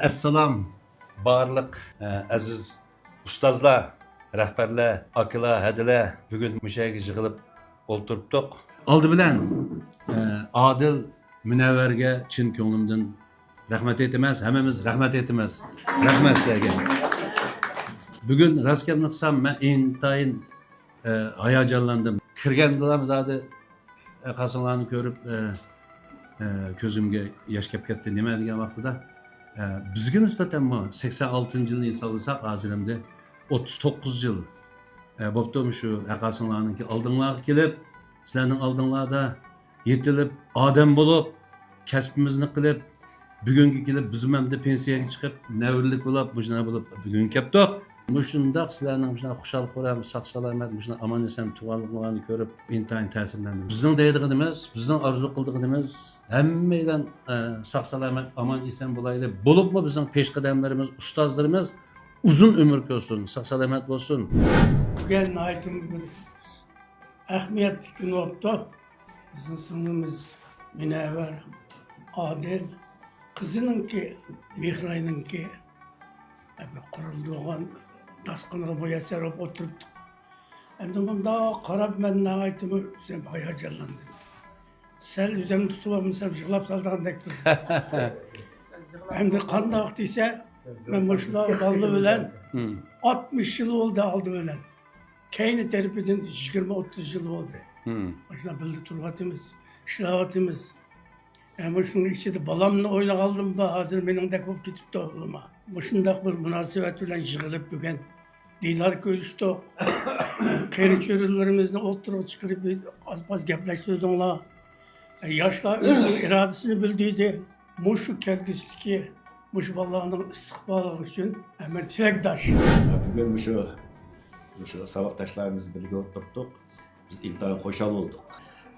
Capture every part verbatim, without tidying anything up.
ئەسسالام، بارلىق، ئە، ئەزىز ئۇستازلار، رەھبەرلەر، ئاكىلار، ھەدىلەر، بۈگۈن مۇشۇ يەرگە يىغىلىپ ئولتۇرۇپتۇق. ئالدى بىلەن، ئە، ئادىل مۇنەۋۋەرگە چىن كۆڭلۈمدىن رەھمەت ئېيتىمىز، ھەممىمىز رەھمەت ئېيتىمىز. رەھمەت سىلەرگە. بۈگۈن راست گەپنى قىلسام، مەن ئىنتايىن، ئە، ھاياجانلاندىم. كىرگەندىلا زادى، ئە، قاسىڭلارنى كۆرۈپ، ئە، ئە، كۆزۈمگە ياش كەپ كەتتى. نېمە دېگەن ۋاقتىدا، ئە، بىزگە نىسبەتەنمۇ سەكسەن ئالتىنچى يىلنى ھېسابلىساق، ھازىر ئەمدى ئوتتۇز توققۇز يىل، ئە، بوپتۇ مۇشۇ ھەققاسىڭلارنىڭكى ئالدىڭلارغا كېلىپ، سىلەرنىڭ ئالدىڭلاردا يېتىلىپ، ئادەم بولۇپ، كەسپىمىزنى قىلىپ، بۈگۈنگە كېلىپ، بىزمۇ ئەمدى پېنسىيەگە چىقىپ، نەۋرىلىك بولاپ، مۇشۇنداق بولۇپ، بۈگۈن كەپتۇق. مۇشۇنداق سىلەرنىڭ مۇشۇنداق خۇشال-خۇرام، ساق-سالامەت، مۇشۇنداق ئامان-ئېسەن تۇرغانلىقىڭلارنى كۆرۈپ، ئىنتايىن تەسىرلەندىم. بىزنىڭ دەيدىغىنىمىز، بىزنىڭ ئارزۇ قىلىدىغىنىمىز، ھەممەيلەن، ئە، ساق-سالامەت، ئامان-ئېسەن بولايلى. بولۇپمۇ بىزنىڭ پېشقەدەملىرىمىز، ئۇستازلىرىمىز ئۇزۇن ئۆمۈر كۆرسۇن، ساق-سالامەت بولسۇن. بۈگۈن ناھايىتى بىر ئەھمىيەتلىك كۈن بوپتۇ. بىزنىڭ سىڭلىمىز مۇنەۋۋەر، ئادىل، قىزىنىڭكى، مېھراينىڭكى قۇرۇلىدىغان داستىخىنىغا مۇيەسسەر بولۇپ ئولتۇرۇپتۇق. ئەمدى مۇنداق قاراپ، مەن ناھايىتىمۇ ئۆزۈم ھاياجانلاندىم. سەل ئۆزۈمنى تۇتۇۋالمىسام، يىغلاپ سالىدىغاندەك تۇردۇم. ئەمدى قانداق دېسە، مەن مۇشۇلار بالىلار بىلەن ئاتمىش يىل بولدى ئالدى بىلەن. كەينى تەرىپىدىن يىگىرمە، ئوتتۇز يىل بولدى. مم. مۇشۇنداق بىللە تۇرۇۋاتىمىز، ئىشلەۋاتىمىز. ئە، مۇشۇنىڭ ئىچىدە بالامنى ئوينىغانلىرىم بار، ھازىر مېنىڭدەك بولۇپ كېتىپتۇ ئۇلىما. مۇشۇنداق بىر مۇناسىۋەت بىلەن يىغىلىپ بۈگۈن دىدار كۆرۈشتۇق. قېرى-چۆرىلىرىمىزنى ئوتتۇرىغا چىقىرىپ، ئاز-پاز گەپلەشتۈردۈڭلار. ئە، ياشلار ئۆزىنىڭ ئىرادىسىنى بىلدۈردى. مۇشۇ كەلگۈسىدىكى مۇشۇ بالىلارنىڭ ئىستىقبالى ئۈچۈن مەن تىلەكداش. بۈگۈن مۇشۇ، مۇشۇ ساۋاقداشلىرىمىز بىللە ئولتۇرۇپتۇق. بىز ئىنتايىن خۇشال بولدۇق.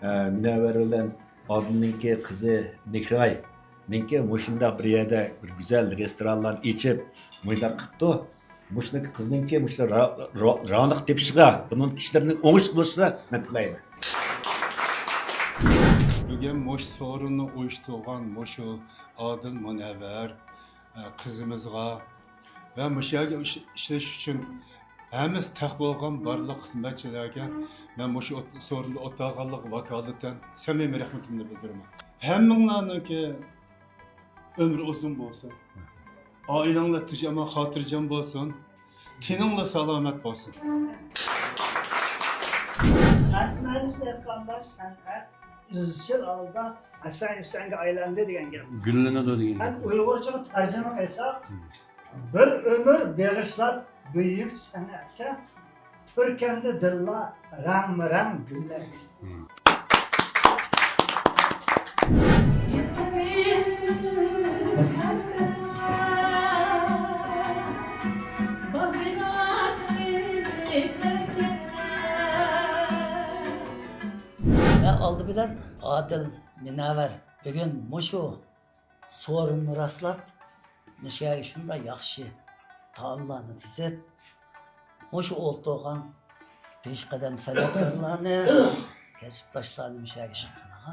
ھە، مۇنەۋۋەر بىلەن ئادىلنىڭكى قىزى مېھراينىڭكى مۇشۇنداق بىر يەردە بىر گۈزەل رېستورانلارنى ئېچىپ، مۇنداق قىپتۇ. مۇشۇنىڭكى قىزنىڭكى مۇشۇ را-، را-، روناق تېپىشىغا، بۇنىڭ ئىشلىرىنىڭ ئوڭۇشلۇق بولۇشىغا مەن تىلەيمەن. بۈگۈن مۇشۇ سورۇننى ئۇيۇشتۇرغان مۇشۇ ئادىل مۇنەۋۋەر، ئە، قىزىمىزغا ۋە مۇشۇ يەرگە ئىش-، ئىشلەش ئۈچۈن ھەممىسى تەق بولغان بارلىق خىزمەتچىلەرگە مەن مۇشۇ ئوت-، سورۇندا ئولتۇرغانلىقى ۋاكالىتەن سەمىمىي رەھمىتىمنى بىلدۈرىمەن. ھەممىڭلارنىڭكى ئۆمرى ئۇزۇن بولسۇن. ئائىلەڭلار تىنچ-ئامان، خاتىرجەم بولسۇن. تېنىڭلار سالامەت بولسۇن. سەنئەت مەنىسىنى ئېيتقاندا، سەنئەت ئىزچىل ھالدا ھەسەن-ھۈسەنگە ئايلاندى دېگەن گەپ. گۈللىنىدۇ دېگەن ھەم گەپ. ئۇيغۇرچىغا تەرجىمە قىلساق، بىر ئۆمۈر بېغىشلاپ بۈيۈك سەنئەتكە، پۈركەندى دىللار رەڭمۇرەڭ گۈللەر. ۋە ئالدى بىلەن ئادىل مۇنەۋۋەر بۈگۈن مۇشۇ سورۇننى راسلاپ، مۇشۇ يەرگە شۇنداق ياخشى تائاملارنى تىزىپ، مۇشۇ ئولتۇرغان پېشقەدەم سەنئەتكارلارنى، كەسىپداشلارنى مۇشۇ يەرگە يىغقىنىغا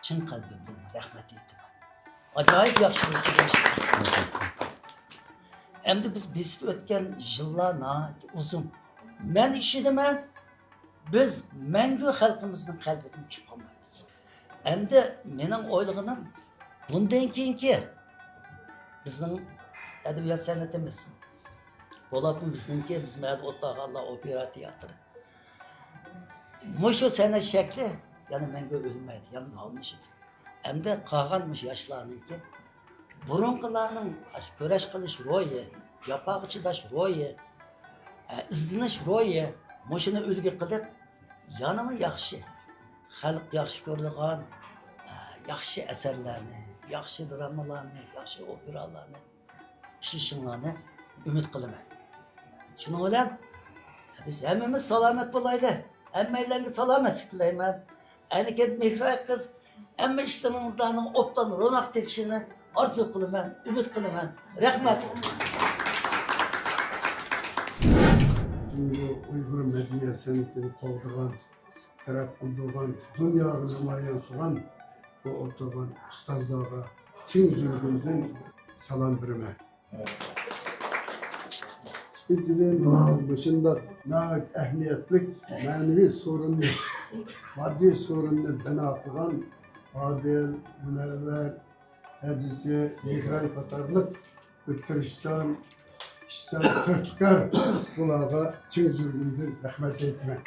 چىن قەلبىمدىن رەھمەت ئېيتىمەن. ئاجايىپ ياخشى بولۇپتۇ. ئەمدى بىز بېسىپ ئۆتكەن يىللار ناھايىتى ئۇزۇن. مەن ئىشىنىمەن، بىز مەڭگۈ خەلقىمىزنىڭ قەلبىدىن ئۆچۈپ قالمايمىز. ئەمدى مېنىڭ ئويلىغىنىم، بۇندىن كېيىنكى بىزنىڭ ئەدەبىيات سەنئىتىمىز، بولۇپمۇ بىزنىڭكى، بىز مەھەلدە ئولتۇرغانلار ئوپېرا تىياتىرى. مۇشۇ سەنئەت شەكلى يەنە مەڭگۈ ئۆلمەيدۇ، يەنە داۋاملىشىدۇ. ئەمدى قالغان مۇشۇ ياشلارنىڭكى بۇرۇنقىلارنىڭ ئاشۇ كۈرەش قىلىش روھى، جاپاغا چىداش روھى، ئە، ئىزدىنىش روھى، مۇشۇنى ئۈلگە قىلىپ، يەنىمۇ ياخشى، خەلق ياخشى كۆرىدىغان، ئە، ياخشى ئەسەرلەرنى، ياخشى درامىلارنى، ياخشى ئوپېرالارنى ئىشلىشىڭلارنى ئۈمىد قىلىمەن. شۇنىڭ بىلەن بىز ھەممىمىز سالامەت بولايلى. ھەممەيلەنگە سالامەتلىك تىلەيمەن. ئەنىكەن مېھراي قىز، ھەممە ئىشلىرىڭىزلارنىڭ ئوبدان روناق تېپىشىنى ئارزۇ قىلىمەن، ئۈمىد قىلىمەن. رەھمەت. جۇڭگو ئۇيغۇر مەدەنىيەت سەنئىتىنى قوغدىغان، تەرەققىي قىلدۇرغان، دۇنياغا نامايان قىلغان بۇ ئولتۇرغان ئۇستازلارغا چىن يۈرىكىمدىن سالام بېرىمەن. ئىككىنچىدىن، مۇشۇنداق ناھايىتى ئەھمىيەتلىك مەنىۋى سورۇننى، ماددىي سورۇننى بىنا قىلغان ئادىل، مۇنەۋۋەر، ھەدىسە، مېھران قاتارلىق بىر تىرىشچان، ئىشچان، تۆھپىكار بۇلارغا چىن يۈرىكىمدىن رەھمەت ئېيتىمەن.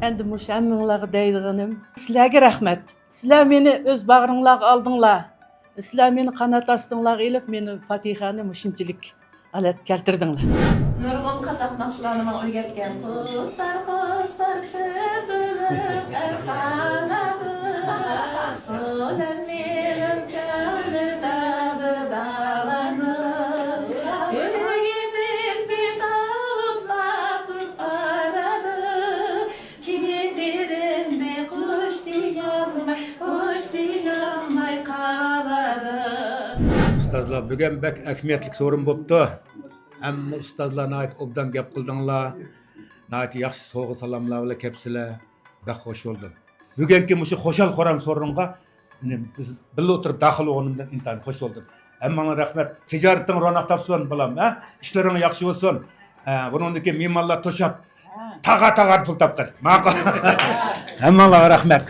ئەمدى مۇشۇ ھەممىڭلارغا دەيدىغىنىم، سىلەرگە رەھمەت. سىلەر مېنى ئۆز باغرىڭلارغا ئالدىڭلار. سىلەر مېنى قانات ئاستىڭلارغا ئېلىپ، مېنى پاتىخەنى مۇشۇنچىلىك ھالەتكە كەلتۈردۈڭلار. نۇرغۇن قازاق ناخشىلارنى ماڭا ئۆگەتكەن. قۇشلار، قۇشلار سۈزۈلۈپ ئەر سالىدۇ، سۇلار مېنىڭ جانىم داغدا داغلىنىپ، كۆيگىدىن بىتاۋۇت باسىپ بارىدۇ. كېتىدىم دەپ قۇش تىنالماي، قۇش تىنالماي قالىدۇ. ئۇستازلار، بۈگۈن بەك ئەھمىيەتلىك سورۇن بوپتۇ. ھەممە ئۇستازلار ناھايىتى ئوبدان گەپ قىلدىڭلار. ناھايىتى ياخشى سوۋغا سالاملار بىلەن كەپسىلەر. بەك خوش بولدۇم. بۈگۈنكى مۇشۇ خۇشال-خۇرام سورۇنغا، مانا، بىز بىللە ئولتۇرۇپ داخىل بولغىنىمدىن ئىنتايىن خوش بولدۇم. ھەممىڭلار رەھمەت. تىجارىتىڭ روناق تاپسۇن، بالام، ھە؟ ئىشلىرىڭ ياخشى بولسۇن. ھە، بۇنىڭدىن كېيىن مېھمانلار توشاپ، تاغار-تاغار پۇل تاپقىن. ماقۇل. ھەممىڭلارغا رەھمەت.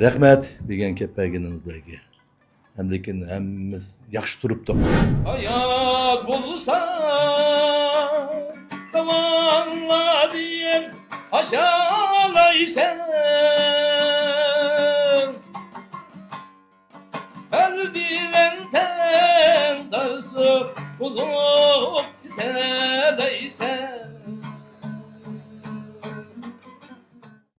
رەھمەت، بۈگۈن كەپ بەرگىنىڭىزلەرگە. ھەمدىكىن ھەممىمىز ياخشى تۇرۇپتۇق. ھايات بولسا، داۋانلاردىن ئاشالايسەن.